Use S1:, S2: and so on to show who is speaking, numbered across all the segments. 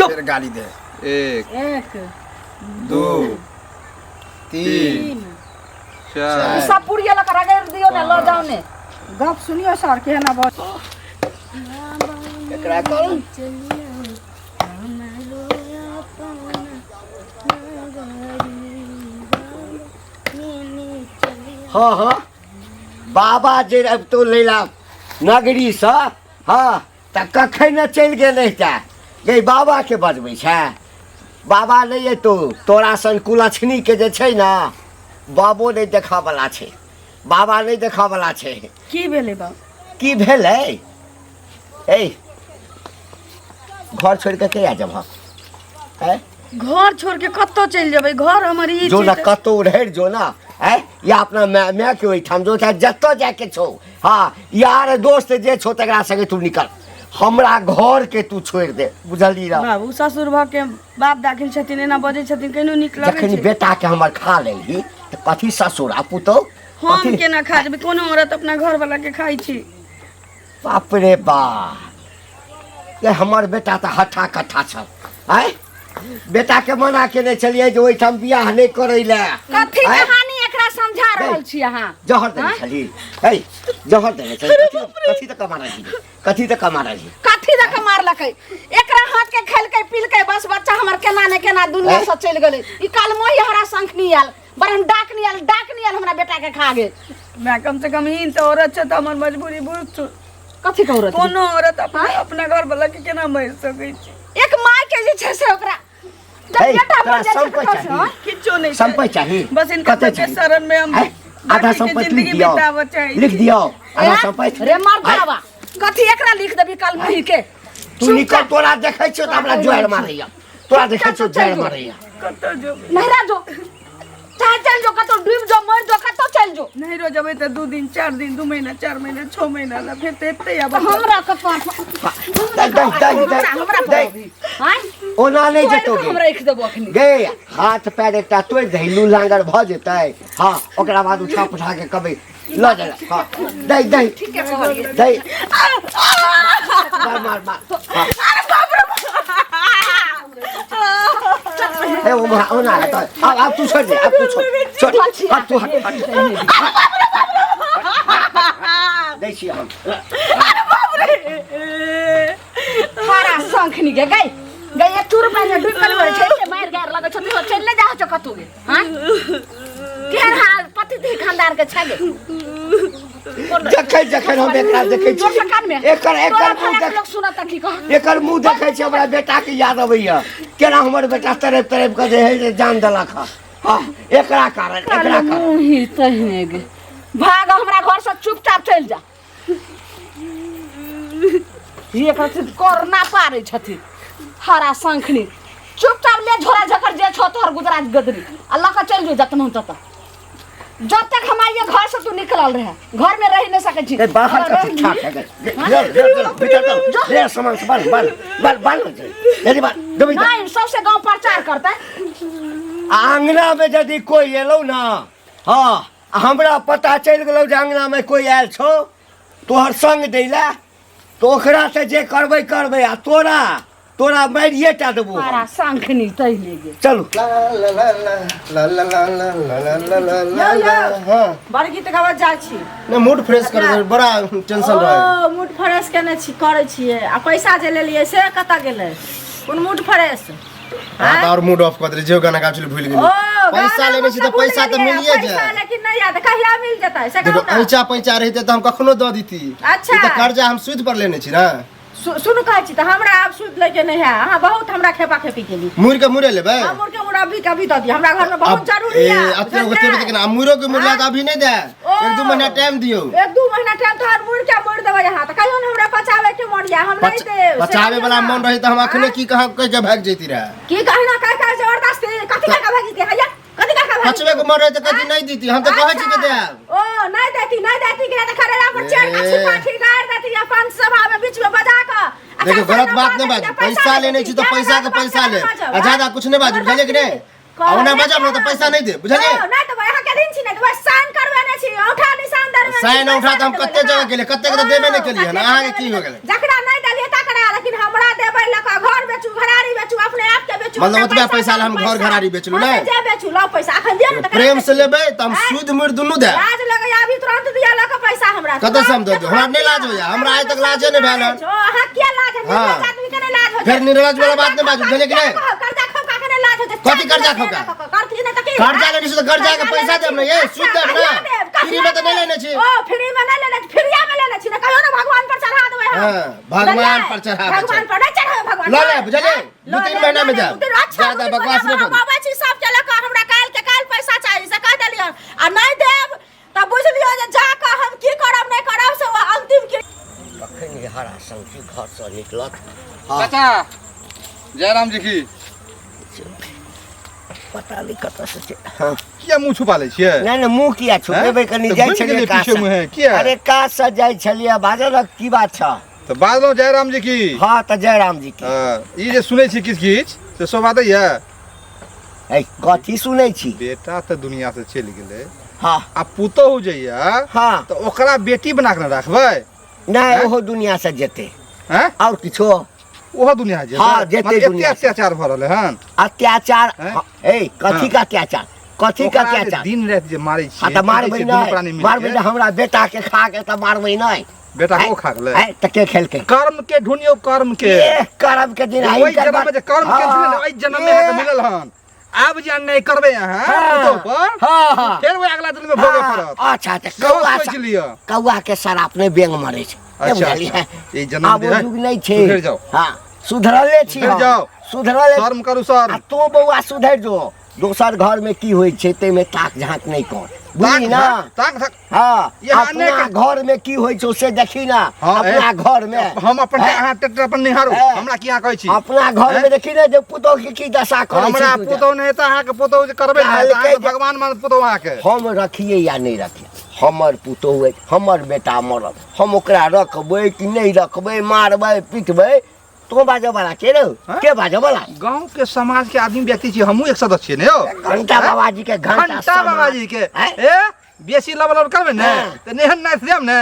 S1: फेर गाली दे।
S2: एक,
S3: एक,
S2: दू,
S1: तीन,
S2: तीन, चारि।
S3: ई सब पुड़िया लऽ कऽ रगड़ि दियौ ने, लऽ जाउ ने।
S4: गप सुनियो सर, केहन आवाज।
S5: एकरा करू। हँ हँ, बाबा जे अबितो लैला नगरीसँ, हँ तऽ कखन ने चलि गेल रहिता। गै, बाबाके बजबै छै? बाबा नहि एतौ। तोरा सन कुलक्षणीके जे छै ने, बाबो नहि देखऽवला छै, बाबा नहि देखऽवला छै।
S4: की भेलै बाबा?
S5: की भेलै? ए, घर छोड़ि कऽ कहिया जेबहक? हैं?
S4: घर छोड़ के कतौ चलि जेबै? घर हमर ई
S5: जो
S4: छै
S5: ने
S4: तऽ-
S5: कतौ रहि जो ना, हैं? या अपना माय माय के ओहिठाम जो, चाहे जतऽ जायके छौ। हाँ, यार दोस्त जे छौ तकरा संगे तू निकल, हमरा घर के तू छोड़ि दे, बुझलही ना?
S4: बाबू, ससुर भऽ के बाप दाखिल छथिन, एना बजै छथिन, केहनो नीक लगै
S5: जखन
S4: छै?
S5: बेटा के हमर खा लेलही तऽ कथी ससुर आ पुतहु?
S4: हम
S5: कथी?
S4: केना खा जेबै? कोनो औरत अपना घर वाला के खाइ छै?
S5: बाप रे बाप, ये हमर बेटा तऽ हट्ठा कट्ठा छल। आँय, बेटा के मना केने छलियै जे ओहिठाम बियाह नहि करै लए।
S3: कथी
S5: आँय?
S3: कहानी एकरा समझा रहल छी अहाँ?
S5: जहर देने छली है, जहर देने छली। कथी कथी तऽ कमा रहली, कथी तऽ कमा रहली?
S3: कथी दऽ के मारलकै एकरा? हाथ के खेलकै पिलकै, बस बच्चा हमर केना ने केना दुनिया
S5: आँय?
S3: से चलि गेलै। ई कालमोही हमरा शंखनी आयल, बड़ डाक नहीं आयल, डाक नहीं आयल, हमरा बेटा के खा गेल।
S4: मैं कम से कम हीन तऽ औरत छै तऽ हमर मजबूरी बुझ।
S3: कथी के औरत?
S4: कोनो औरत अपना अपना घर वाला के केना मरि सकै छै?
S3: एक माय के जे छै से ओकरा जब
S5: हे,
S3: बेटा
S5: तोरा
S3: मर जाइ छै तऽ
S5: सम्पत्ति
S3: कथी,
S5: चाही?
S3: हँ?
S4: किछो नहि
S5: सम्पत्ति चाही?
S4: बस इनका
S5: कते
S4: सबके
S5: चाही?
S4: शरण में हम
S5: आँय? आधा
S4: बाकी के
S5: सम्पत्ति लिख
S4: जिंदगी
S5: दियौ,
S4: बिताबऽ चाहै
S5: लिख
S4: छी।
S5: दियौ आधा
S3: ए,
S5: सम्पत्ति।
S3: रे मर्दावा, कथी एकरा लिख देबी कल मुही के?
S5: तू निकल। तोरा देखै छियौ तऽ हमरा जोर मारैया, तोरा देखै छियौ जोर मारैया।
S4: कतऽ जो?
S3: नहरा जो, चाहे चल जो कतौ, डूब जो, मर जो, कतौ चल जो।
S4: नहीं रो जेबै तऽ 2 दिन, 4 दिन, 2 महीना, 4 महीना, 6 महीना ला फेर तऽ एतै आबऽ।
S3: हमरा कपार
S5: दे दे दे दे।
S3: हमरा
S5: दे।
S3: आँय?
S5: ओना नहि
S3: तोड़ि
S5: जेतौ।
S3: कऽ हम
S5: गे
S3: राखि देबो अखनी।
S5: गे, हाथ पैर एकटा तोड़ि दही, लू लांगर भऽ जेतै। हँ, ओकरा बाद उठा पुठा के कभी लऽ जा। हँ, दे दे।
S3: ठीके कहलियै।
S5: दे, मार मार मार। हँ। ए, ओना ओना हेतै। आब आब तू छोड़ दे, आब तू छोड़, छोड़, आब तू हट हट। दै छी हम।
S3: हरा शंखनी गे, गई गई, एक चूर पानी में डूब कर मरे छै के मार गार लगै छौ। तू चल ले जा छौ कतौ गे? हां, केहन हाल पति दी खानदान के छै गे?
S5: जखन जखन हम एकरा देखै
S3: जोर से कान
S5: छी,
S3: में
S5: एकर एकर
S3: तोरा
S5: मुँह
S3: भला
S5: देख
S3: लोग सुनत की कह?
S5: एकर मुँह देखै छी, हमरा बेटा के याद अबैया, केना हमर बेटा तड़पि तड़पि कऽ जे है से जान देलक हँ। हँ, एकरा कारण, एकरा कारण।
S3: मुँह ही तहिने गे। भाग हमरा घर से, चुपचाप चलि जा। ई एकर से करना पारै छथिन हरा शंखनी। चुपचाप ले झोरा झकर जे छौ तोहर गुजरात गदरी आ लऽ कऽ चलि जो जतन तत। जब तक हम आइए घर से तू निकलल रहे, घर में रह नहीं सकै छी।
S5: ए, बाहर का ठीक ठाक है। चल चल चल, भीतर चल, ले सामान से बन बन बन बन, यदि बन देबै तऽ।
S3: नहीं, सबसे गांव प्रचार करते।
S5: आंगना में यदि कोई एलौ ना, हाँ, हमरा पता चलि गेलौ जे आंगना में कोई आयल छौ तोहर संग दै लए, तऽ ओकरा से जे करबै करबै, आ तोरा तोरा मारिए टा देबो हम।
S3: हरा शंखनी तहिने गे।
S5: चलू।
S1: ला ला ला ला ला ला ला ला ला ला ला ला ला। हाँ।
S4: बड़ गीत गाबऽ जाइ छी?
S1: ना, मूड फ्रेश कर दे, बड़ा टेंशन रहे।
S4: ओ मूड फ्रेश केने छी, करै छियै, आ पैसा जे लेलियै से कतऽ गेलै? कोन मूड फ्रेश?
S1: हाँ, तऽ और मूड ऑफ कऽ देली। जे गाना गाबै छली भूलि गेली।
S4: ओ
S1: पैसा
S4: गाना
S1: लेने छी तऽ
S4: मतलब भूलि
S1: पैसा तऽ
S4: गेलियै,
S1: मिलिए
S4: पैसा
S1: जाए।
S4: लेकिन नहि याद, कहिया मिल जेतै से
S1: देखो,
S4: कहू ने।
S1: ऐचा पैंचा रहिते तऽ हम कखनो दऽ दिती।
S4: अच्छा।
S1: ई तऽ कर्जा हम सूद पर लेने छी ना।
S4: सुनू, कहै छी तऽ हमरा आब सूद लैके नहि है। अहाँ बहुत हमरा खेपा खेपी केली।
S1: मुड़ के मुड़े लेबै?
S4: हम मुड़ के मुड़ अभी कभी दऽ दिअ, हमरा घर में बहुत
S1: अब-
S4: जरूरी
S1: ए,
S4: है।
S1: अते
S4: बुझलियै?
S1: ओते लेकिन आब मुड़ो के मुड़ला तऽ अभी नहि दे, 1-2 महीना टाइम दियौ।
S4: 1-2 महीना टाइम तो हर मुड़ के मुड़ देबै अहाँ तऽ कहियो ने हमरा पचावे के मन या हम नहीं देब से।
S1: पचावे वाला
S4: कहियो
S1: मन
S4: ना।
S1: रही तऽ हम अखने की कहाँ कह के भागि जैती रहे।
S4: की कहना कह कह जबरदस्ती कथी कह के भागि जैती? हैया कथी कह के भागि?
S1: पचवे के मन रहे तऽ कहती नहीं दीती, हम तऽ कहै छी के देब।
S4: ओ नहीं देती, नहीं देती के तऽ खड़े पर चढ़ के
S1: ए।
S4: छिपा गाड़ देती या पंच सभा में बीच में बजा के।
S1: देखियौ, गलत बात नहि बाजू। पैसा लेने छी तऽ पैसा के पैसा लेब आ ज्यादा कुछ नहि बाजू, बुझलियै कि नहि? आ ओना बाजब ने तऽ पैसा नहि देब, बुझलियै?
S4: नहि तऽ अहाँ के दिन छी ने तऽ साइन करबेने छी, औंठा निशान देने छी।
S1: साइन औंठा तऽ हम
S4: पैसा
S1: कते
S4: नहि
S1: जगह
S4: देबै।
S1: गेलियै, कते के तऽ देबे नहि केलियै हन, अहाँके की हो गेलै?
S4: जकरा नहि देलियै तकरा, लेकिन हमरा देबै लऽ कऽ घर बेचू, घरारी बेचू, छी।
S1: मतलब
S4: हमरा
S1: ओतबे पैसा लए हम
S4: पैसा।
S1: घर घरारी बेचलहुँ,
S4: हँ,
S1: नहि?
S4: तऽ जे बेचू लाउ पैसा अखन दिअ ने तऽ
S1: प्रेम से लेबै तऽ हम सूद मुड़ दुनू देब।
S4: लाज लगैया अभी तुरंत दिया लऽ कऽ पैसा हमरा।
S1: कतऽ से हम दऽ दियौ? हमरा नहि लाज होइया, हमरा आइ तक लाजे नहि भेल हन।
S4: ओ, अहाँ किया लाज है?
S1: हाँ।
S4: निर्लज आदमी के नहि लाज होइ छै।
S1: फेर निर्लज वाला बात नहि बाजू, बुझलियै कि नहि?
S4: कर्जा खौका के नहि लाज होइ छै।
S1: कथी कर्जा खौका?
S4: करथी नहि तऽ की?
S1: कर्जा लेने छी तऽ कर्जा के पैसा देब ने, ये सूद देब ने। फ्री में तऽ नहि लेने छी।
S4: ओ फ्री में नहि लेने छी, फ्रीया में लेने छी ने। कहियो ने भगवान पर चढ़ा देबै हम।
S1: हाँ, भगवान
S4: बुझलियै?
S1: पर चढ़ाबै छै।
S4: भगवान पर नहि चढ़ाबै भगवान
S1: लऽ
S4: पर।
S1: ले, बुझलियै?
S4: हाँ,
S1: दू तीन
S4: लऽ ले,
S1: महीना में
S4: लऽ ले,
S1: देब।
S4: दू तीन, अच्छा,
S1: ज्यादा
S4: दू तीन
S1: बकवास
S4: महीना
S1: नहि
S4: में हम
S1: करू।
S4: आबै छी सबके लऽ कऽ, हमरा काल्हि के काल्हि पैसा चाही से कहि देलियै। आ नहि देब तऽ बुझि लियौ जे जा कऽ हम की करब नहि करब से ओ अंतिम की।
S5: कखन ई हरा संगी घरसँ निकलत? हँ।
S2: चाचा जयराम जी की
S5: पता नहि कतऽसँ छै। हँ।
S2: किया मुँह छुपा लै छियै?
S5: नहि नहि, मुँह किया छुपेबै? कनि
S2: तऽ
S5: जाइ
S2: घुमि
S5: छलियै
S2: गेलियै
S5: काज
S2: पीछे मुँहे, किया?
S5: अरे काजसँ जाइ छलियै। बाजल, की बात छ?
S2: तऽ बाजलहुँ जयराम जी की।
S5: हँ तऽ जयराम जी की।
S2: हँ, ई जे सुनै छी किछु किछु से शोभा दैया?
S5: ऐ, कथी सुनै छी?
S2: बेटा तऽ दुनिया से चलि गेलै।
S5: हँ।
S2: आ पुतोहु जे यऽ
S5: हँ
S2: तऽ ओकरा बेटी बना कऽ ने राखबै?
S5: नहि।
S2: हैं?
S5: ओहो दुनिया से जेतै।
S2: हैं?
S5: आओर किछो?
S2: ओहो दुनिया जेतै?
S5: हँ, जेतै
S2: मतलब एते
S5: दुनिया से।
S2: अत्याचार भऽ रहलै हन।
S5: अत्याचार?
S2: हैं?
S5: हँ, ए कथी
S2: हँ।
S5: के अत्याचार? कथी के
S2: ओकरा जे
S5: अत्याचार?
S2: दिन राति जे मारै
S5: हँ
S2: छियै,
S5: तऽ मारबै
S2: पीटै छियै, दुनू
S5: नहि
S2: प्राणी मिलके।
S5: मारबै नहि, हमरा बेटा के खा के तऽ मारबै नहि।
S2: बेटा के ओ खा गेलै?
S5: ऐ, तऽ के खेलकै?
S2: कर्म के ढूंढियौ, कर्म के।
S5: ए, करम के दिन
S2: ओहि जन्म में जे कर्म के छलै ने, ओहि जन्म में अहाँके मिलल हन। आब जे अन्याय करबै अहाँ
S5: हाँ।
S2: पुतोहु पर,
S5: हाँ, हाँ।
S2: फेर ओहि अगला जन्म में भोगऽ
S5: हाँ,
S2: पड़त।
S5: अच्छा तऽ
S2: सेहो
S5: कौआ
S2: सोचि लिअ।
S5: कौआ के शराप नहि बेंग मरै छै, नहि
S2: अच्छा,
S5: बुझलियै?
S2: अच्छा। ई जन्म
S5: आब ओ
S2: दे-
S5: युग नहि छै।
S2: सुधरि जाउ।
S5: हँ, सुधरले छी
S2: सुधरि
S5: हम।
S2: जाउ।
S5: सुधरले।
S2: शर्म करू, शर्म।
S5: आ तों बौआ सुधरि जो। दोसर घर में की होइ छै ताहिमे ताक झाँक नहि कर, बुझली ना?
S2: ताक झाँक।
S5: हाँ।
S2: यहाँ
S5: अपना
S2: नहि
S5: घर में की होइ छौ से देखी ना।
S2: हाँ, ए,
S5: अपना घर में
S2: हम अपन
S5: हैं?
S2: अहाँ ट्रैक्टर अपन निहारू।
S5: हैं?
S2: हमरा की अहाँ कहै छी?
S5: अपना घर में
S2: हैं?
S5: देखी ने जे पुतोह के की दशा करै छै
S2: हमरा
S5: तू जे।
S2: पुतोह नहि तऽ अहाँके पुतोह जे करबै ने, तऽ
S5: कहलकै
S2: अहाँके
S5: जे-
S2: भगवान मान पुतोह अहाँके।
S5: हम रखिए या नहि रखिए, हमर पुतोह अछि, हमर बेटा मरल, हम ओकरा रखबै कि नहि रखबै? मारबै पिटबै, तो बाजऽ वाला के रौ?
S2: हाँ?
S5: के बाजऽ वाला?
S2: गांव के समाज के आदमी व्यक्ति छी, हमहूँ एक सदस्य छियै ने यौ।
S5: घंटा बाबाजी के घंटा
S2: घंटा
S5: समाज।
S2: बाबाजी के।
S5: हैं?
S2: ए बेसी लब लब करबै ने
S5: हाँ।
S2: तऽ नेहन नाच देब ने,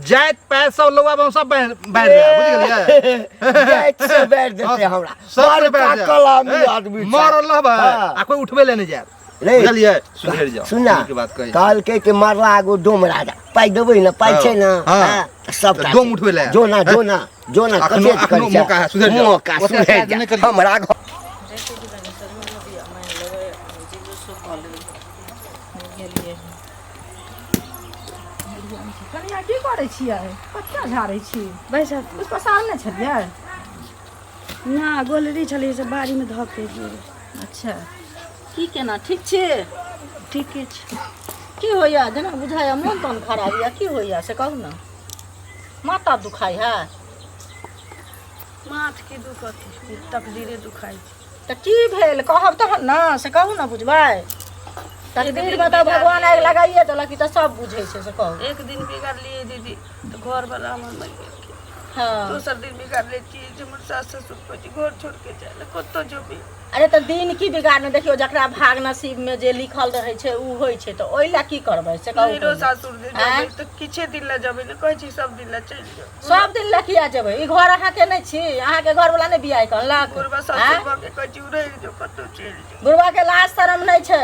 S2: जाइत पाय सब लौआ बम सब बाँटि देब, बुझि गेलियै?
S5: जाइत से बैठ देतै हमरा।
S2: सब से
S5: बड़का
S2: बाँटि देब।
S5: कलामी
S2: ए,
S5: आदमी छै।
S2: मरल रहबै
S5: हाँ।
S2: आ कोई उठबै ले नहि जायत,
S5: रे,
S2: बुझलियै? सुधरि जाउ।
S5: सुन ना,
S2: नीक बात कहै छी।
S5: कहलकै कि मरला आगू डोम राजा। पाइ देबै ने? पाइ छै ने?
S2: हाँ।
S5: हाँ, तऽ सबटा
S2: डोम
S5: छै।
S2: उठबै लए।
S5: जो ना, जो ना, जो ना।
S2: अखनो-
S5: कथी
S2: अखनो
S5: करै छै?
S2: मौका है, सुधरि जाउ।
S5: मौका
S2: ओते
S5: सुधरि
S2: काज
S5: जा।
S2: नहि करियौ।
S5: हमरा घर
S4: कनिया, की करै छियै? कत्ता झाड़ै छी?
S6: बैसल।
S4: कुछ पसारने छलियै?
S6: ना, गोलरी छलियै से बाड़ीमे धऽ के एलियै।
S4: अच्छा, की केना, ठीक छी?
S6: ठीके छै।
S4: की होइया? जेना बुझाइया मोन तोन खराब यऽ, की होइया से कहू ने। माथा दुखाइ है?
S6: माथ की दुखत, तकदीरे दुखाइ छै।
S4: तऽ की भेल कहब तहन ने, से कहू ने, बुझबै। तकदीरमे तऽ भगवान आगि लगाइए देलक, ई तऽ सब बुझै छै, से कहू।
S6: एक दिन बिगड़लियै दीदी तऽ घरवला हमर मरि गेलखिन।
S4: हँ।
S6: दोसर दिन बिगाड़ले छियै जे हमर सास ससुर कहै छै घर छोड़ के जाय लए, कतऽ जेबै?
S4: अरे तऽ दिन की बिगाड़ने, देखियौ जकरा भाग नसीबमे जे लिखल रहै छै ओ होइ छै, तऽ ओहि लए की करबै से कहू
S6: नैहरो
S4: पहिने।
S6: सासुर जे
S4: आँय?
S6: जेबै तऽ किछे दिन लए जेबै ने, कहै छी सब दिन लए चलि जाउ।
S4: सब दिन लए किया जेबै? ई घर अहाँके नहि छी? अहाँके घरवला नहि बियाह कऽ अनलक?
S6: बुढ़बा
S4: आँय?
S6: सासुर भऽ के कहै छी रहि जो, कतौ चलि जो।
S4: बुढ़वा के लाज शरम नहि छै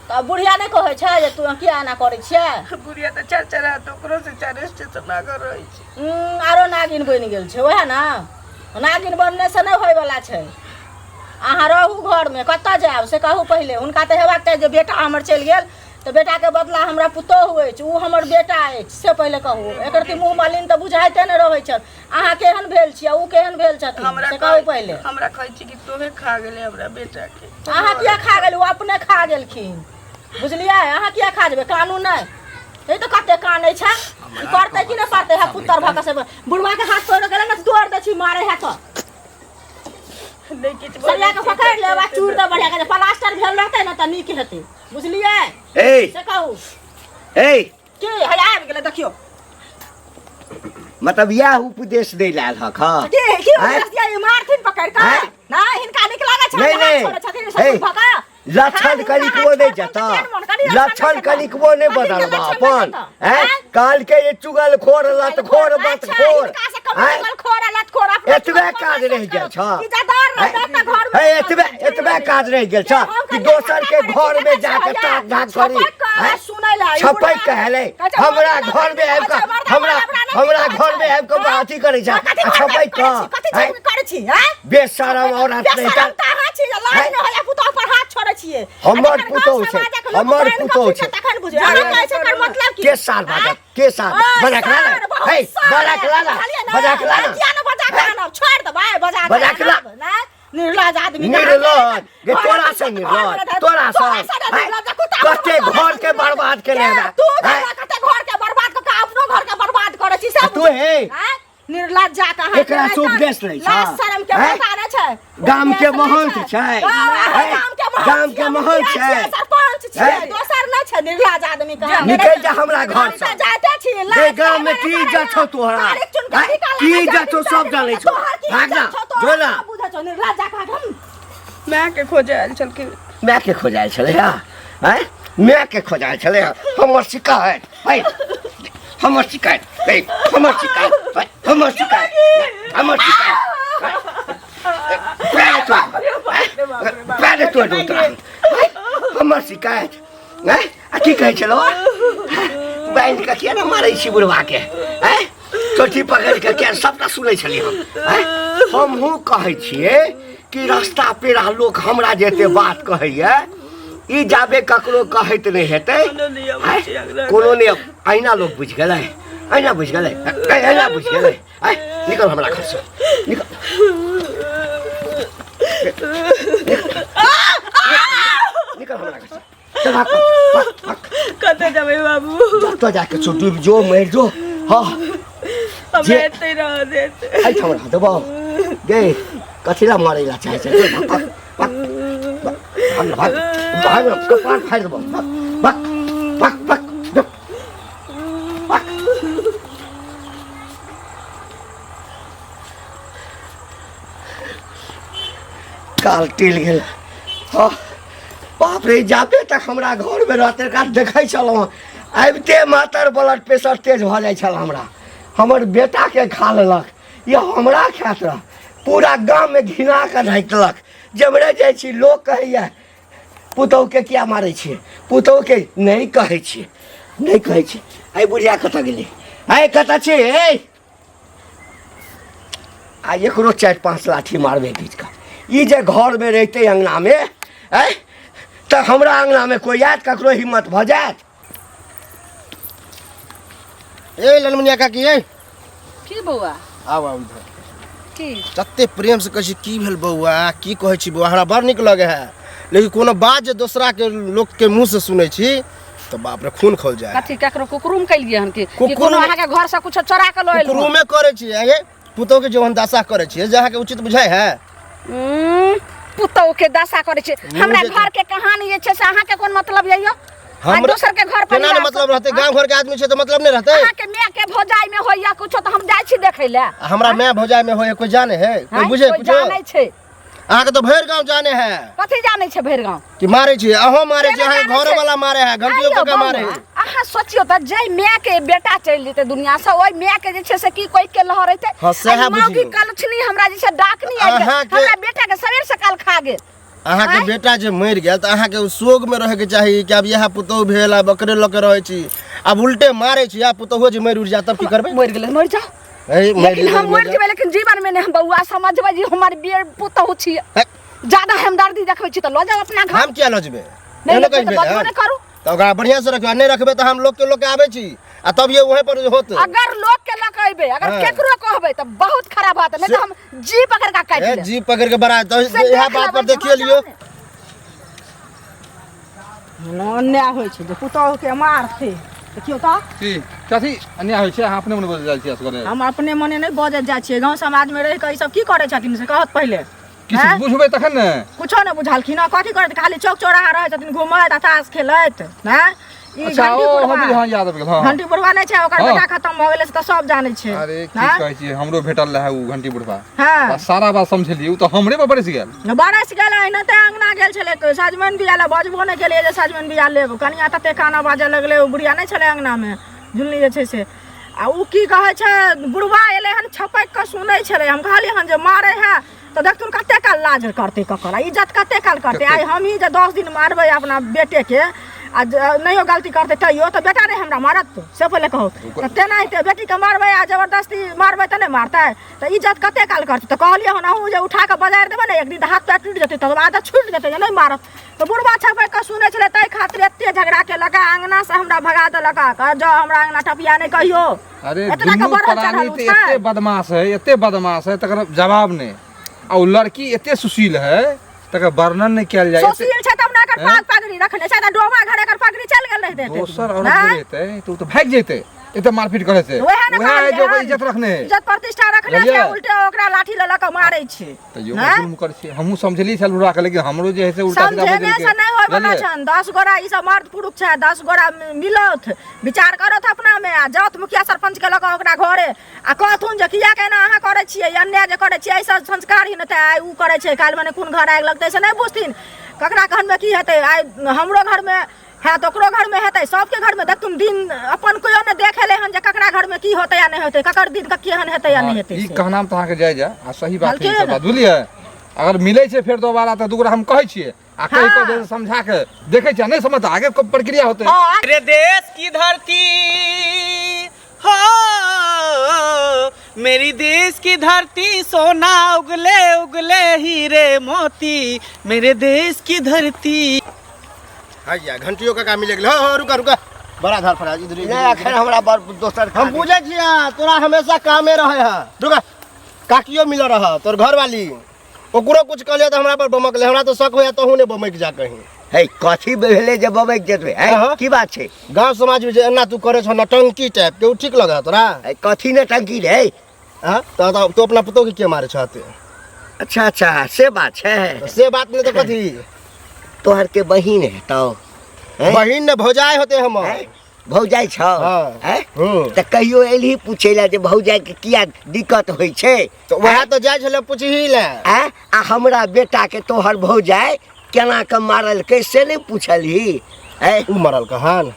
S4: तऽ बुढ़िया नहि कहै छै जे तू किया एना करै छियै?
S6: बुढ़िया तऽ चार चार हाथ ओकरो से चार स्टेशन आगाँ रहै छै।
S4: आरो नागिन बनि गेल छै। ओएह ने, नागिन बनने से नहि होयवला छै। अहाँ रहू घरमे, कतऽ जायब से कहू पहिले। हुनका तऽ हेबाक चाही जे बेटा हमर चलि गेल तऽ बेटाके बदला हमरा पुतोहु अछि, ओ हमर बेटा अछि, से पहिले कहू। एकर ती मुँह मलिन तऽ बुझाइते नहि रहै छनि। अहाँ केहन भेल छी आ ओ केहन भेल छथिन
S6: हमरा
S4: से कहू पहिले।
S6: हमरा कहै छी कि तोहे खा गेलै हमरा बेटा के।
S4: अहाँ किया खा गेली? ओ अपने खा गेलखिन, बुझलियै? अहाँ किया खा जेबै? कानू नहि। ई तऽ कते कानै छै। ई करतै कि नहि करतै? है पुत्र भऽ कऽ से बुढ़वा के हाथ तोड़ि गेलै ने, तोड़ि दै छी, मारै है तऽ
S6: नहि किछु
S4: सरिया के पकड़ि लेब आ चूर दऽ बढ़िया के। प्लास्टर भेल रहतै ने तऽ नीक हेतै, बुझलियै?
S5: ए।
S4: से कहू।
S5: ए।
S4: की है, आबि गेलै देखियौ।
S5: मतलब इएह उपदेश दै लए आयल हक? हँ।
S4: की की
S5: आँय?
S4: उपदेश दिया? ई मारथिन पकड़ि कऽ।
S5: आँय?
S4: नहि, हिनका नीक लागै छै
S5: नहि,
S4: हाथ
S5: नहि।
S4: छोड़ै छथिन ससुर
S5: हे,
S4: भऽ कऽ।
S5: लक्षण कनिकबो नहि जतऽ।
S4: कनि
S5: लक्षण कनिकबो नहि बदलबा अपन हैं काल के ये चुगल खोर लत खोर बत खोर हैं एतबे काज रहि गेल छ हैं एतबे एतबे काज रहि गेल छ कि दोसर के घर में जाके ताक झाक करी हैं छपैक के हेलै हमरा घर में आबि कऽ हमरा हमरा घर में आबि कऽ अथी करै छ आ छपैक कऽ हैं बेशरम औरत नहि तऽ हमर पुतोहु छै हमर पुतोहु छै के साल बाजत के साल बजा के ला ना हे बजा के ला ना बजा के ला ना बजा के ला।
S4: निर्लज आदमी
S5: निर्लज गे तोरा से निर्लज तोरा से हैं? कते घर के बर्बाद केने हेबे
S4: तू
S5: हैं?
S4: कते घर के बर्बाद क के अपनो घर के बर्बाद करै छी
S5: आ
S4: सब
S5: तू हे
S4: हैं? निर्लज जा कहाँ
S5: एकरा से उपदेश लै छ
S4: लाज शरम के
S5: हैं?
S4: पता नहि छै
S5: गाम के महंत छै हैं?
S4: गाम के
S5: गाम के महंत छै
S4: सरपंच छै
S5: हैं?
S4: दोसर नहि छै निर्लज आदमी के
S5: निकलि जा हमरा घर से
S4: जाते छी
S5: गे गाम में की इज्जत छौ तोहरा हैं? की इज्जत छौ सब जानै छौ भाग ना जो ना
S4: बुझै छौ निर्लज जा कहाँ हम
S6: माय के खोजे आयल छलखिन
S5: माय के खोजायल छलै हँ आँय माय के खोजायल छलै हँ हमर शिकायत है हमर शिकायत है हमर शिकायत है हमर शिकायत हमर शिकायत पैर तोड़ पैर तोड़ दू तोरा हमर शिकायत आँय आ की कहै छलौ बान्हि कऽ किया ने मारै छी बुढ़बाके आँय चोटी पकड़ि कऽ किया सबटा सुनै छलियै हम आँय हमहूँ कहै छियै कि रास्ता पेरा लोक हमरा जे एते बात कहैया ई जाबे ककरो कहैत नहि हेतै
S6: कोनो नहि अबै छै अङ्गना।
S5: कोनो नहि अहिना लोक बुझि गेलै अहिना बुझि गेलै अहिना बुझि गेलै आँय निकल हमरा घरसँ निकल निकल हमरा घरसँ चल भाग भाग भाग
S6: कतऽ जेबै बाबू
S5: जतऽ जाके छौ डूबि जो मरि जो हँ
S6: हमरा
S5: जे-
S6: एतै रहऽ देत
S5: एहिठाम रह देबौ गे कथी लए मरै लए चाहै छै भाग भाग भाग भाग भाग भाग कपार फाड़ि देबौ भाग भाग भाग भाग भाग काल टिल गेल हँ बाप रे जाबे तक हमरा घरमे रहतै एकरा देखै छलहुँ आबिते मातर ब्लड प्रेशर तेज भऽ जाइ छल हमरा हमर बेटाके खा लेलक या हमरा खायत रह पूरा गाममे घिना कऽ राखि देलक जेम्हरे जाइ छी लोक कहैए पुतहुके किया मारै छियै पुतहुके नहि कहै छियै नहि कहै छियै एहि बुढ़िया कतऽ गेलै आइ कतऽ छी ए आ एकरो 4-5 लाठी मारबै घीच कऽ ई जे घरमे रहितै अङ्गनामे आँय तऽ हमरा अङ्गनामे कोइ आयत ककरो हिम्मत भऽ जायत
S1: ए ललमुनिया काकी ए
S3: की बौआ
S1: आउ आउ इधर
S3: की
S1: जते प्रेम से कहै छी की भेल बौआ की कहै छी बौआ हमरा बड़ नीक लगै है लेकिन कोनो बात जे दोसरा के लोक के मुंह से सुनै छी तऽ बाप रे खून खौल जाए
S3: कथी केकरो कुकरूम केलियै हन की कि
S1: कुकुरुम-
S3: कोनो अहाँके घर से कुछो चोरा के लऽ एलहुँ
S1: कुकरूमे करै छी आगे पुतोह के जवन दशा करै छियै जे अहाँके उचित बुझाइ है
S3: पुतोह के दशा करै छै हमरा
S1: जे-
S3: घर के कहानी जे छै से अहाँके कोन मतलब यऽ यौ आ
S1: हमरा-
S3: दोसर के घर
S1: केना
S3: परिवार
S1: ने मतलब रहतै गाँव घर के आदमी छै तऽ मतलब नहि रहतै
S3: अहाँके माय के भौजाई में होइया कुछो तऽ हम जाइ छी देखै लए
S1: आ हमरा माय भौजाइ में होय कोई जाने है कोई
S3: आँय,
S1: बुझे
S3: कोइ
S1: कुछो
S3: जानै छै
S1: अहाँके तऽ भरि गाँव जाने है
S3: कथी जानै छै भरि गाँव
S1: कि मारै छी अहों मारै छी
S3: केना
S1: अहाँके
S3: जानै
S1: घरो
S3: छै?
S1: वाला मारे है घंटियो
S3: आइयो
S1: कका मारे
S3: बौआ,
S1: है
S3: अहाँ सोचियौ तऽ जाहि माय के बेटा चलि जेतै दुनिया से ओहि माय के जे छै से की कोइ के लहरेतै
S1: हँ, सएह
S3: आ ई मौगी
S1: बुझियौ।
S3: कलछनी हमरा जे छै डाकनी आबि गेल
S1: अहाँके-
S3: हमरा बेटा के सवेर सकाल खा गेल
S1: अहाँके
S3: आँय?
S1: बेटा जे मरि गेल तऽ अहाँके ओ शोक में रहैके चाही कि आब इएह पुतोहु भेल आब ओकरे लऽ के रहै छी आब उल्टे मारै छी आब पुतोहुओ जे मरि उड़ि जायत तब की करबै
S3: मरि गेलै मरि जाओ
S1: ए, मरि
S3: लेकिन
S1: जेतै,
S3: हम मरि
S1: जायत।
S3: जेबै लेकिन जीवन में नहि हम बौआ समझबै जे हमर बेर पुतहु छी
S1: हे,
S3: ज्यादा हमदर्दी देखबै छी तऽ लऽ जाउ अपना घर
S1: हम किया लऽ जेबै
S3: नहि
S1: एहनो
S3: लऽ
S1: कहीं
S3: जेबै तऽ
S1: भेल
S3: बजबो
S1: हन?
S3: नहि करू
S1: तऽ ओकरा बढ़िआँ से रखबै आ नहि रखबै तऽ हम लोकके लोकके आबै छी आ तब ये वहीं पर होत
S3: अगर लोग के लऽ के अयबै अगर
S1: हाँ।
S3: केकरो कहबै तऽ बहुत खराब बात नहि तऽ हम जी पकड़ के काटि
S1: ए
S3: लेब
S1: जी पकड़ के बड़ा तऽ
S3: से
S1: इएह
S3: देख
S1: बात पर
S3: लेबै,
S1: देखिए
S3: हाँ,
S1: लियौ
S3: जाउ ने।
S4: अन्याय होइ छै जे पुतोहुके मारतै देखियौ तऽ
S2: की कथी अन्याय होइ छै अहाँ अपने मने बजै जाइ छियै असगरे
S4: हम अपने मने नहि बजैत जाइ छियै गाँव समाजमे रहि कऽ ई सब की करै छथिन से कहत पहिले
S2: किछु
S4: आँय?
S2: बुझबै तखन ने
S4: कुछो नहि बुझलखिन हँ कथी करैत खाली चौक चौराहा रहै छथिन घुमैत आ ताश खेलैत हँ ई
S2: अच्छा
S4: घंटी
S2: ओ
S4: बुढ़वा
S2: हम हाँ याद आबि गेल हाँ
S4: घंटी बुढ़वा नहि छै ओकर
S2: हाँ।
S4: बेटा खतम भऽ गेलै से तऽ सब जानै छै
S2: अरे की
S4: हाँ?
S2: कहै छियै हमरो भेटल रहै ओ घंटी बुढ़वा
S4: हाँ
S2: आ सारा बात समझलियै ओ तऽ हमरे पर बरसि गेल
S4: बरस गेल अहिना ते अंगना गेल छलै तऽ सजमनि बिया लए बजबो नहि केलियै जे सजमनि बिया लेब कनिया तते काना बाजऽ लगलै ओ बुढ़िया नहि छलै अंगनामे झुलनी जे छै से आ ओ की कहै छै बुढ़वा एलै हन छपकि कऽ सुनै छलै हम कहलियै हन जे मारै है तऽ देखथुन कते काल लाज करतै ककर आ इज्जत कते काल करतै आइ हमही जे 10 दिन मारबै अपना बेटेके आ नहियो गलती करतै तैयो तऽ बेटा नहि हमरा मारत से पहिले कहू तऽ तेनाहिते बेटीके मारबै आ जबरदस्ती मारबै तऽ नहि मारतै तऽ इज्जत कते काल करतै तऽ कहलियै हन अहूँ जे उठा कऽ बजारि देबै ने एक दिन तऽ हाथ पैर टूटि जेतै तकर आदत छूटि जेतै जे नहि मारत तऽ बुढ़बा छपकि कऽ सुनै छलै ताहि खातिर एते झगड़ा केलक आ अङ्गनासँ हमरा भगा देलक आ जाउ हमरा अङ्गना टपिया नहि कहियो
S2: अरे
S4: एतना के
S2: दुनू
S4: बढ़ल
S2: प्राणी
S4: चढ़ल
S2: तऽ
S4: छै।
S2: एते बदमाश है एते बदमाश है तकर जवाब नहि आ ओ लड़की एते सुशील है तकर वर्णन नहि कयल जाय एते-
S4: सुशील छै तब ने एकर पाग पगड़ी रखने छै तऽ डोमा घर एकर पगड़ी चलि गेल रहितै एते
S2: दोसर
S4: दिन।
S2: औरत
S4: नहि?
S2: जे रहितै तऽ ओ तऽ भागि जेतै एते मारपीट करे से
S4: वएह ने
S2: वएह है जे ओकर
S4: कहलियै
S2: इज्जत रखने है
S4: इज्जत प्रतिष्ठा रखने छै
S2: बुझलियै?
S4: उल्टे ओकरा लाठी लऽ लऽ कऽ मारै छै
S2: तैयो
S4: नहि?
S2: जुल्म करै छै हमहूँ समझली छल बुढ़ा के लेकिन हमरो जे है से उल्टा सीधा
S4: समझेने
S2: बजि
S4: से नहि होय वाला
S2: बुझलियै?
S4: छन 10 गोरा ई सब मर्द पुरुष छै 10 गोरा मिलौथ विचार करौथ अपना में आ जाउथ मुखिया सरपंच के लऽ कऽ ओकरा घरे आ कहथुन जे किया केना अहाँ करै छियै अन्याय जे करै छियै एहिसँ संस्कारहीन हेतै आइ उ करै छै काल्हि मने कोन घर आगि लगतै से नहि बुझथिन ककरा घरमे की हेतै आइ हमरो घरमे हैत ओकरो घरमे हेतै सबके घरमे देखथुन दिन अपन कोइयो नहि देख एलै हन जे ककरा घरमे की होतै या नहि होतै ककर दिन के केहन हेतै या नहि हेतै
S2: ई
S4: से।
S2: कहनाम तऽ अहाँके जायज है आ सही बात है ई सब
S4: कहलखिन।
S2: बात बुझलियै अगर मिलै छै फेर दोबारा तऽ दूगोरा हम कहै छियै आ कहि कऽ
S4: हाँ।
S2: जे समझा के देखै छियै नहि समझ आगे को प्रक्रिया होतै
S4: हँ
S7: मेरे देश की धरती हो मेरी देश की धरती सोना उगले उगले हीरे मोती मेरे देश की धरती
S1: हैया घंटियो काका मिल गेल हो हो रुका रुका बड़ा धर फड़ा इधर इधर,
S5: नहि एखन हमरा बड़ दोसर
S1: हम बुझै छियै तोरा हमेशा कामे रहे है रुका काकियो मिल रह तोर घरवाली ओकरो कुछ कहलियै तऽ हमरा पर बमकलै हमरा तऽ शक होइए तहूँ नहि बमकि जा कहीं
S5: हे कथी भेलै जे बमकि जेतबै है
S1: हाँ।
S5: की बात छै
S1: गाँव समाजमे जे एना तू करै छौ नटंकी टाइपके ओ ठीक लगै तोरा
S5: है, कथी ने टंकी रे
S1: हाँ तऽ तू अपना पुतोहके के मारै छह एते
S5: अच्छा अच्छा से बात छै
S1: से बात नहि तऽ कथी
S5: तोहर के बहिन हेतौ हैं?
S1: बहिन ने भौजाइ होते हमर
S5: हैं? भौजाइ छौ
S1: हाँ।
S5: हैं?
S1: हूँ।
S5: तऽ कहियो एलही पूछै लए जे भौजाइके किया दिक्कत होइ छै
S1: तऽ वएह तऽ जाइ छलै पुछही लए
S5: आँय? आ हमरा बेटाके तोहर भौजाइ केना कऽ मारलकै से नहि पुछलही आँय?
S1: उ मरल कहान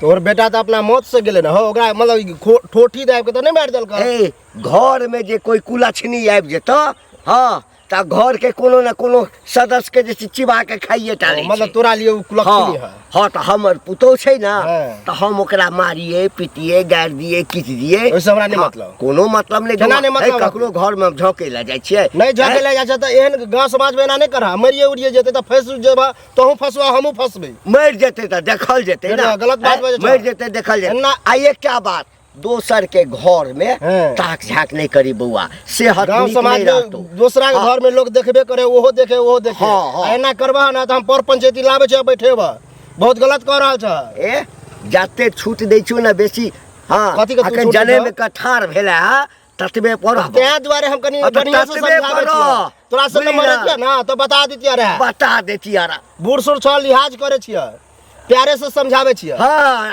S1: तोहर बेटा तऽ अपना मौत से गेलै ने हो ओकरा मतलब ई ठोठी दाबि के तऽ नहि मारि देलकै
S5: ए घरमे जे कोइ कुलक्षणी आबि जेतौ हँ तऽ घरके कोनो ने कोनो सदस्यके जे छै चिबा के खाइए टा लै
S1: मतलब
S5: छै।
S1: तोरा लिए उ कुलक्षणी
S5: हँ
S1: है
S5: हँ तऽ हमर पुतोह छै ने
S1: हँ।
S5: तऽ हम ओकरा मारिए पिटिए गारि दिए किछु दिए
S1: ओहिसँ हमरा नहि
S5: हँ,
S1: मतलब।
S5: कोनो मतलब नहि
S1: केना नहि मतलब
S5: हे, ककरो घरमे हम झोंकै लए जाइ छियै
S1: नहि झके ले जाइ छै तऽ एहन गाँव समाजमे एना नहि करह मरिए उरिए जेतै तऽ फँसि जेबह तोहूँ फंसबह हमहूँ फंसबै
S5: मरि जेतै तऽ देखल जेतै ने
S1: गलत बात बजै छौ।
S5: मरि जेतै देखल जेतै
S1: एना-
S5: आ एकटा बात दोसर के घर में
S1: हाँ।
S5: ताक झाक नहीं करी बौआ सेहत
S1: गांव
S5: नीक
S1: समाज
S5: नहीं
S1: में
S5: रहतौ
S1: दोसरा के
S5: हाँ।
S1: घर में लोग देखबे करे ओहो देखे ओहो देखे
S5: हाँ, हाँ।
S1: आ एना करबह ना तऽ हम पर पंचायती लाबै छियै बैठेबह बहुत गलत कऽ रहल छह
S5: ए जते छूट दै छियौ ने बेसी हाँ
S1: कथी के तू
S5: अखन
S1: छूट दै
S5: जने
S1: छह?
S5: में कठार भेला है ततबे पर
S1: तें दुआरे हम कनि
S5: हाँ, तऽ
S1: बढ़िआँ से
S5: ततबे
S1: समझाबै
S5: पर
S1: छियै
S5: रह।
S1: तोरा से
S5: बुझली
S1: मरे
S5: ना?
S1: छियै ना तऽ बता दितियै रहे
S5: बता देती आरा
S1: बूढ़ सूढ़ छह लिहाज करै छियै प्यारे से समझाबै छियै
S5: हाँ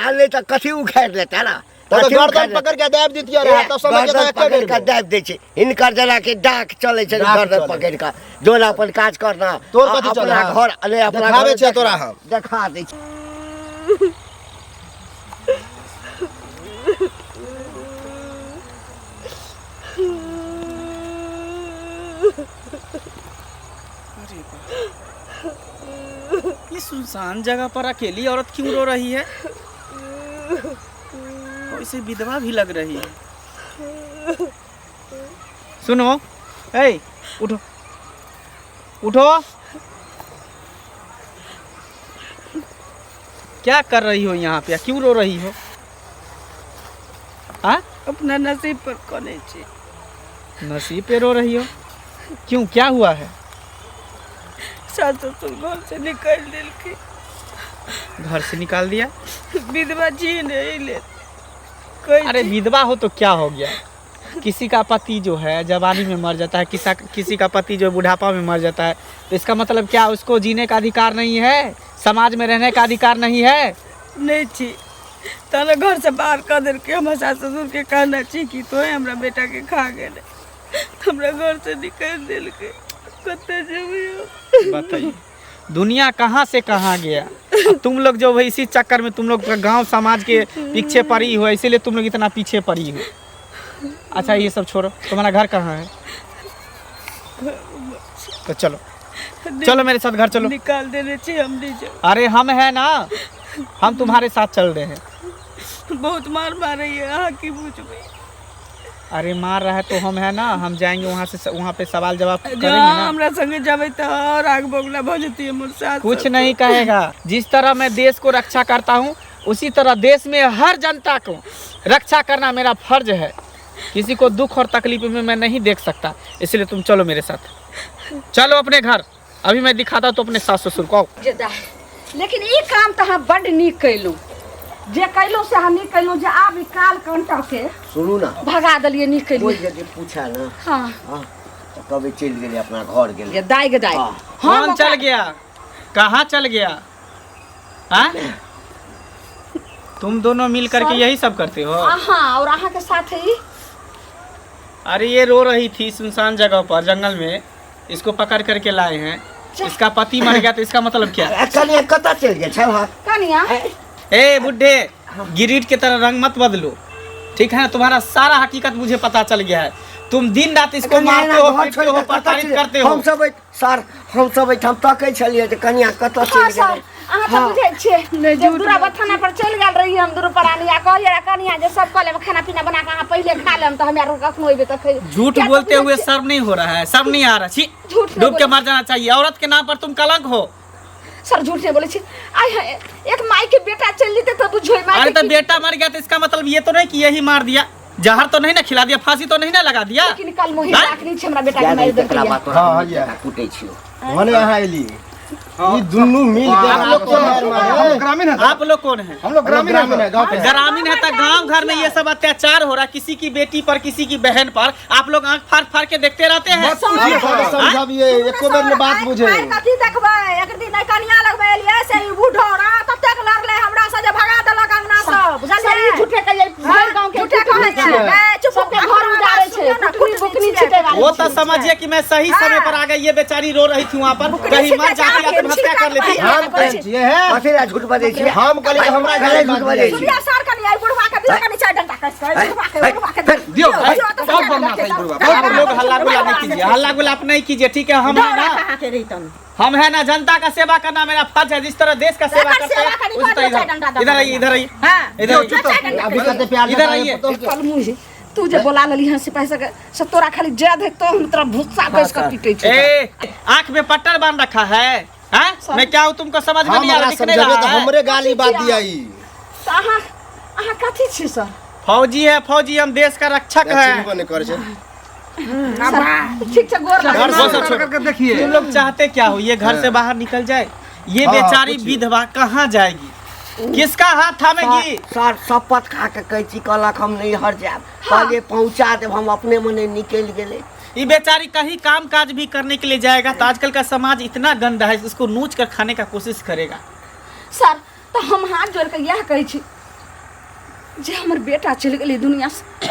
S5: आ नहीं तऽ कथी उखाड़ि लेता ना
S1: तब तऽ
S5: कथी
S1: गर्दन
S5: उखाड़ि
S1: पकड़ के दाबि दितियै रहे तब समझ
S5: गर्दन
S1: जेतै एके
S5: पकड़ि
S1: बेर
S5: कऽ
S1: में।
S5: दाबि दै छै हिनकर जेना कि डाक चलै छै
S1: डाक
S5: गर्दन
S1: चलै।
S5: पकड़ि कऽ जो ने अपन काज करना
S1: तोर कथी चलै
S5: अपना
S1: है?
S5: घर अरे अपना
S1: देखाबै
S5: घर
S1: छियै तोरा हम।
S5: देखा दै छै
S7: अरे बाप। ये सुनसान जगह पर अकेली औरत क्यों रो रही है और इसे विधवा भी लग रही है सुनो ए उठो उठो क्या कर रही हो यहाँ पे क्यों रो रही हो आ
S6: अपना नसीब पर कनै छी
S7: नसीब पे रो रही हो क्यों क्या हुआ है
S6: सास ससुर घर से निकालि देलकै
S7: घर से निकाल दिया
S6: विधवा जी नहीं ले कहै
S7: अरे
S6: छी,
S7: विधवा हो तो क्या हो गया किसी का पति जो है जवानी में मर जाता है किसा किसी का पति जो है बुढ़ापा में मर जाता है तो इसका मतलब क्या उसको जीने का अधिकार नहीं है समाज में रहने का अधिकार नहीं है
S6: नहि छी। तहन घरसँ बाहर कऽ देलकै। हमर सास ससुरके कहना छी कि तोहे हमरा बेटाके खा गेलै, हमरा घरसँ निकालि देलकै। कतऽ जेबै हम?
S7: बताइए, दुनिया कहाँ से कहाँ गया। अब तुम लोग जो है इसी चक्कर में तुम लोग गांव समाज के पीछे पड़ी हो, इसीलिए तुम लोग इतना पीछे पड़ी हो। अच्छा ये सब छोड़ो, तुम्हारा घर कहाँ है? तो चलो चलो मेरे साथ घर चलो।
S6: निकाल देने छी, हम नहीं जाओ।
S7: अरे हम है ना, हम तुम्हारे साथ चल रहे हैं।
S6: बहुत मार मारे है, अहाँ की बुझबै?
S7: अरे मार रहा है तो हम है ना, हम जाएंगे वहाँ से, वहाँ पे सवाल जवाब
S6: जँ
S7: करेंगे ना।
S6: हमरा संगे जेबै तऽ आओर आग बगुला भऽ जेतै हमर सास।
S7: कुछ नहीं कहेगा। जिस तरह मैं देश को रक्षा करता हूँ, उसी तरह देश में हर जनता को रक्षा करना मेरा फर्ज है। किसी को दुख और तकलीफ में मैं नहीं देख सकता, इसलिए तुम चलो मेरे साथ, चलो अपने घर। अभी मैं दिखाता हूँ तो अपने सास ससुर को, आओ।
S3: जे दाय, लेकिन ई काम तऽ अहाँ बड्ड नीक कयलहुँ, जे कयलहुँ से अहाँ नीक कयलहुँ, जे आब ई काल कंटके
S5: सुनू ना,
S3: भगा देलियै, नीक
S5: कोइ
S3: कयलियै।
S5: यदि पूछे ना,
S3: हाँ,
S5: तऽ कहबै चलि गेलै, अपना घर गेलै।
S3: गे दाय, गे दाय।
S5: हाँ।
S3: हम
S7: कौन चल गया? कहाँ चल गया? हाँ, तुम दोनों मिल करके यही सब करते हो?
S3: अहाँ और अहाँके साथ ई।
S7: अरे ये रो रही थी सुनसान जगह पर जंगल में, इसको पकड़ करके लाए हैं। इसका पति मर गया तो इसका मतलब क्या?
S5: ए, कनिया कतऽ चलि गेल छल? हँ।
S3: कनिया।
S7: ए बुढ़े गिरीट के तरह रंग मत बदलो, ठीक है ना? तुम्हारा सारा हकीकत मुझे पता चल गया है। तुम दिन रात इसको
S5: कनिया
S7: मारते
S5: एना
S7: हो,
S5: घर
S7: पीटते
S5: छोड़ि
S7: हो,
S5: कऽ कतऽ
S7: प्रताड़ित
S5: चलि-
S7: करते हो।
S5: हम सब सर, हम सब एहिठाम तकै छलियै जे कनिया कतऽ
S3: हाँ
S5: चलि
S3: सर,
S5: गेलै।
S3: अहाँ तऽ बुझै छियै जे दूरा बथाना पर चलि गेल रही हम दुनू प्राणी, आ कहलियै रऽ कनिया जे सब कऽ लेब खाना पीना बना कऽ, अहाँ पहिले खा लेब तऽ हम आर कखनो अयबै तऽ खैबै।
S7: झूठ
S3: किया तऽ
S7: बोलते
S3: बुझै
S7: हुए
S3: छियै-
S7: शर्म नहीं हो रहा है? शर्म नहीं आ रहा? छी,
S3: झूठ नहीं
S7: डूब के
S3: बोले।
S7: मर जाना चाहिए। औरत के नाम पर तुम कलंक हो।
S3: सर, झूठ नहीं बोले छी। आइ हाय, एक माई के बेटा चलि जेतै तऽ बुझबै माय
S7: अरे
S3: के
S7: तो
S3: की-
S7: बेटा मर गया तो इसका मतलब ये तो नहीं कि यही मार दिया, जहर तो नहीं ना खिला दिया, फांसी तो नहीं ना लगा दिया।
S3: लेकिन कल मोहि
S7: आँय?
S3: राखनी छै हमरा बेटा
S5: जा
S3: के मारि
S5: दही तकरा
S3: देलकै।
S5: बाद तोरा
S1: हाँ,
S5: हम
S1: हाँ, या।
S5: कुटै छियौ।
S1: भने अहाँ एली, ई दुनू मिल के
S7: आप लोग कौन
S1: मार मारे।
S2: हम ग्रामीण है।
S7: आप लोग कौन है?
S2: हम लोग ग्रामीण है।
S1: ग्रामीण है, गाँव के।
S7: ग्रामीण है तो गांव घर में ये सब अत्याचार हो रहा है किसी की बेटी पर, किसी की बहन पर, आप लोग आंख फाड़ फाड़ के देखते रहते हैं।
S2: मत पूछिए
S1: सब
S2: सर।
S1: समझाबिए, एको बेर ने बात बुझे।
S4: मारि कथी देखबै? एक दिन कनिया लगबै एलियै से ई बूढ़ो रह ततेक लड़लै हमरा से जे भगा देलक अंगना से,
S3: सर, ई
S4: बुझलियै?
S3: झूठे कहियै, भरि गाँव के
S4: झूठे कहै छै। ए, चुप,
S3: सबके घर उजाड़ै छै,
S4: कुटनी
S3: कुटनी बुकनी छिटै वाली।
S7: वो तो समझिए कि मैं सही समय पर आ गई। ये बेचारी रो रही थी वहाँ पर, कहीं मर जाती आत्महत्या कर लेती।
S1: हम कहै छियै हे,
S5: कथी लए झूठ बजै छियै?
S1: हम कहलियै हमरा
S5: कथी लए झूठ बजै छियै?
S4: सुनिया सर, कनिया ई बुढ़वा के दियौ कनि चारि डंडा कसि कऽ, ई बुढ़वा के, बुढ़वा के
S2: दियौ,
S4: दियौ, तऽ
S2: बहुत बदमाश है ई बुढ़वा, बहुत
S7: आप लोग हल्ला गुल्ला नहीं कीजिए, हल्ला गुल्ला आप नहीं कीजिए, ठीक है? हम है ना,
S4: कहाँ के रहितन।
S7: हम है ना, जनता का सेवा करना मेरा फर्ज है। जिस तरह देश का सेवा
S4: एकर
S7: करते
S4: सेवा
S7: हैं
S4: करी
S7: उसी
S4: कर
S7: तरह
S4: दो, चारि डंडा
S7: इधर इधर आइए, इधर आइए,
S4: हाँ।
S7: इधर आइए,
S1: अभी कते प्यार
S7: इधर आइए।
S3: कल मुँह तू जे बोला लेली हँ सिपाही सबके से तोरा खाली जय देखतो हम तोरा भुस्सा कस के पिटै छौ।
S7: ए, आंख में पट्टर बांध रखा है, हैं? मैं क्या हूँ तुमको समझ में
S1: हम
S7: नहीं आ रहा,
S1: ओकरा
S7: दिख नहीं
S1: समझेबै
S7: रहा
S1: तऽ
S7: है?
S1: हमरे गाली बात दिया ई।
S3: तऽ अहाँ अहाँ कथी छी सर?
S7: फौजी है फौजी, हम देश का रक्षक है।
S1: चिन्हबो नहि करै छै।
S3: सर, ठीक छै, गोर लागै
S7: वो
S3: छी।
S7: सब छोड़ो।
S2: करके देखिए
S7: तुम लोग चाहते क्या हो? ये घर से बाहर निकल जाए, ये
S1: हाँ,
S7: बेचारी
S1: पूछिए।
S7: विधवा कहाँ जाएगी, किसका हाथ थामेगी?
S5: सर, शपथ खा के कहै छी, कहलक हम नैहर जायब, कहलियै पहुँचा देब, हम अपने मने निकलि गेलै।
S7: ये बेचारी कहीं काम काज भी करने के लिए जाएगा तो आजकल का समाज इतना गंदा है, इसको नोच कर खाने का कोशिश करेगा।
S3: सर, तऽ हम हाथ जोड़ के इएह कहै छी जे हमर बेटा चलि गेलै दुनिया से,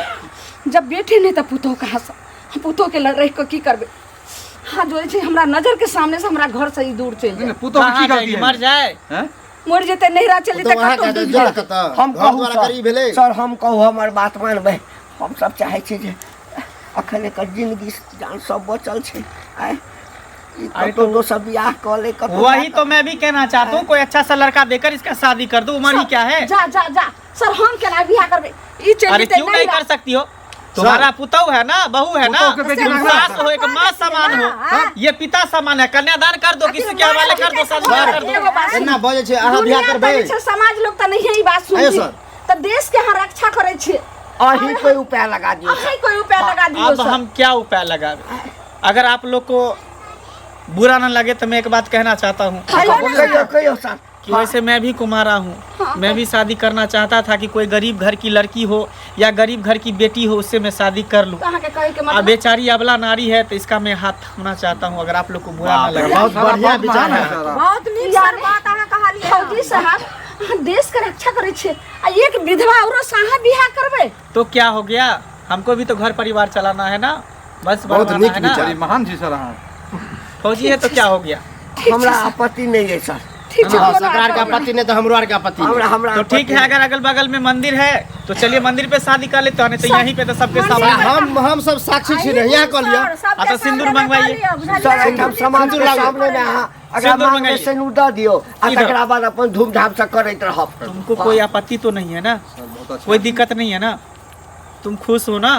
S3: जब बेटे नहि तऽ पुतोह कहाँसँ? हम पुतोहके लग रहि कऽ की करबै? हाथ जोड़ै छी, हमरा नजरके सामने से हमरा घरसँ ई दूर चलि
S2: नहीं,
S3: जाए।
S2: पुतोह के
S7: कहाँ
S2: की गलती
S7: जाएगी?
S2: है?
S7: मर जाए।
S2: हैं?
S3: मरि जेतै, नैहरा चलि
S1: तऽ
S3: जेतै।
S1: अहाँ
S3: कतौ
S1: कहै
S3: दूर।
S1: जेतै कतऽ?
S5: हम
S1: घर
S5: कहू
S1: द्वारा
S5: सर,
S1: करी भेलै।
S5: सर, हम कहू, हमर बात मानबै? हम सब चाहै छी जे अखन एकर जिंदगी जान सब बचल छै, आँय, ई
S7: अरे
S5: कतौ दोसर बियाह कऽ ले कतौ
S7: वही
S5: जा
S7: तो मैं भी कहना चाहता हूँ, कोई अच्छा सा लड़का देकर इसका शादी कर दो। उम्र ही क्या है?
S3: जा जा जा सर, हम केना बियाह करबै? ई चलि
S7: अरे
S3: जेतै
S7: क्यों नहीं
S3: नैहरा।
S7: कर सकती हो? तुम्हारा पुतहु है ना, बहू है ना,
S2: पुतहु के बेटी
S7: तुम
S2: मांगना।
S7: सास हो, एक माँ समान हो, ये पिता समान है। कन्यादान कर दो, किसी के हवाले कर दो, संस्कार कर दो।
S3: एगो बात सुनू।
S1: एना बजै छै, अहाँ
S3: दुनिया
S1: बियाह
S3: तऽ
S1: करबै?
S3: जे छै समाज लोक तऽ नहिये ई बात
S1: आइयो
S3: सुनती
S1: सर।
S3: तऽ देश के अहाँ रक्षा करै छियै।
S5: अहीं कोइ उपाय लगा दियौ सर।
S3: अहीं कोई उपाय लगा दियौ
S7: अब
S3: सर।
S7: हम क्या उपाय लगावे? अगर आप लोग को बुरा न लगे तो मैं एक बात कहना चाहता हूँ
S5: कहियौ, कहियौ सर।
S7: कि वैसे मैं भी कुमारा हूँ, मैं भी शादी करना चाहता था कि कोई गरीब घर की लड़की हो या गरीब घर की बेटी हो, उससे मैं शादी कर लूँ।
S3: तऽ अहाँके कहै के
S7: आ
S3: मतलब?
S7: बेचारी अबला नारी है, तो इसका मैं हाथ थामना चाहता हूँ, अगर आप लोग को बुरा ना लगे।
S1: बहुत
S2: सारा
S1: बढ़िया
S2: बहुत
S1: विचार
S2: महान
S1: है।
S2: सारा।
S4: बहुत नीक सर बात अहाँ कहलियै।
S3: फौजी साहब, अहाँ देश के रक्षा करै छियै आ एक विधवा औरत से अहाँ बियाह करबै।
S7: तो क्या हो गया, हमको भी तो घर परिवार चलाना है ना, बस
S1: बहुत
S7: बढ़वाना
S1: नीक
S7: है ना।
S1: विचार।
S2: बड़ी महान छी सर अहाँ।
S7: फौजी है तो क्या हो गया।
S5: हमरा आपत्ति नहीं है सर।
S3: ठीक छै,
S1: हाँ,
S3: कोनो
S1: सरकार का
S3: आपत्ति
S1: आपत्ति नहीं तो हमरो आर के आपत्ति नहीं।
S5: हमरा हमरा
S7: तो ठीक है, अगर अगल बगल में मंदिर है तो चलिए मंदिर पे शादी कर लेते हैं, नहीं तो यहीं पे तो सबके सामने।
S1: हम सब साक्षी छी ने, यहाँ कऽ लिअ।
S7: आ तऽ सिन्दूर मंगवाइए।
S5: सर एहिठाम समाज के सामने में अहाँ अगर
S7: सिन्दूर
S5: मांग में
S7: मंगाइए।
S5: सिन्दूर दऽ दियौ आ
S7: इधर।
S5: तकरा बाद अपन धूमधाम से करैत रहब।
S7: तुमको कोई आपत्ति तो नहीं है ना?
S2: सर बहुत अच्छा।
S7: कोई दिक्कत नहीं है ना? तुम खुश हो ना?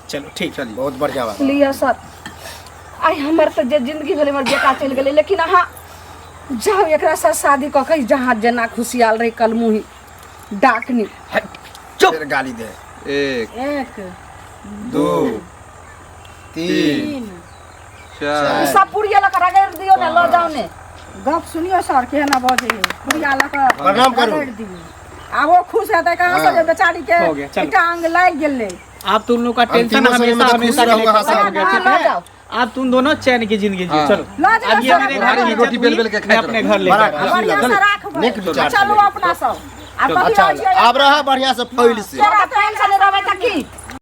S7: चलो ठीक।
S2: चलिए।
S1: बहुत बढ़िया बात।
S3: लिअ सर, आइ हमर तऽ जे जिंदगी भेलै हमर बेटा चलि गेलै, लेकिन अहाँ जाउ एकरा साथ शादी कऽ के जहाँ जेना खुशियाल रही कलमुही डाकनी।
S5: चुप।
S1: फिर गाली दे।
S2: 1
S4: 1
S2: 2
S1: 3
S2: 3 4
S3: सब पुड़िया लऽ कऽ रगड़ि दियौ ने, लऽ जाउ ने।
S4: गप सुनियो सर, केहन बजै पुड़िया लऽ कऽ
S1: प्रणाम करू।
S4: रगड़ि दियौ। आब ओ खुश हेतै कहाँ से जे बेचारी के
S7: हो गया, चलो।
S4: एकटा अंग लागि गेलै।
S7: आप तुम लोग का
S1: हम
S7: टेंशन
S1: तीनों संगे
S7: हमेशा
S1: में तो
S7: हमेशा
S1: खुश
S7: के लिए
S1: रहूंगा,
S7: खत्म हो गया,
S3: हाँ,
S7: ठीक
S3: लऽ
S7: है?
S3: जाओ।
S7: आप तुम दोनों चैन की जिंदगी जियो।
S2: हाँ।
S7: चलो
S4: लऽ जाओ
S7: अब ये
S4: सर,
S7: मेरे
S4: अपना
S7: घर की
S4: घर।
S7: इज्जत
S2: रोटी बेल
S7: हुई,
S2: बेल के
S7: मैं
S2: खाइत
S7: अपने
S2: रहो।
S7: घर ले
S1: बड़ा
S7: जा
S1: खुशी
S4: बढ़िया से
S1: लगल।
S4: राखबै।
S1: नीक विचार
S4: चलू
S1: छलै।
S4: अपना सब। आ कहियो
S1: अच्छा
S4: छियै
S1: आब रह बढ़िया से फैल से।
S3: तोरा पेंशन रहबै तऽ की?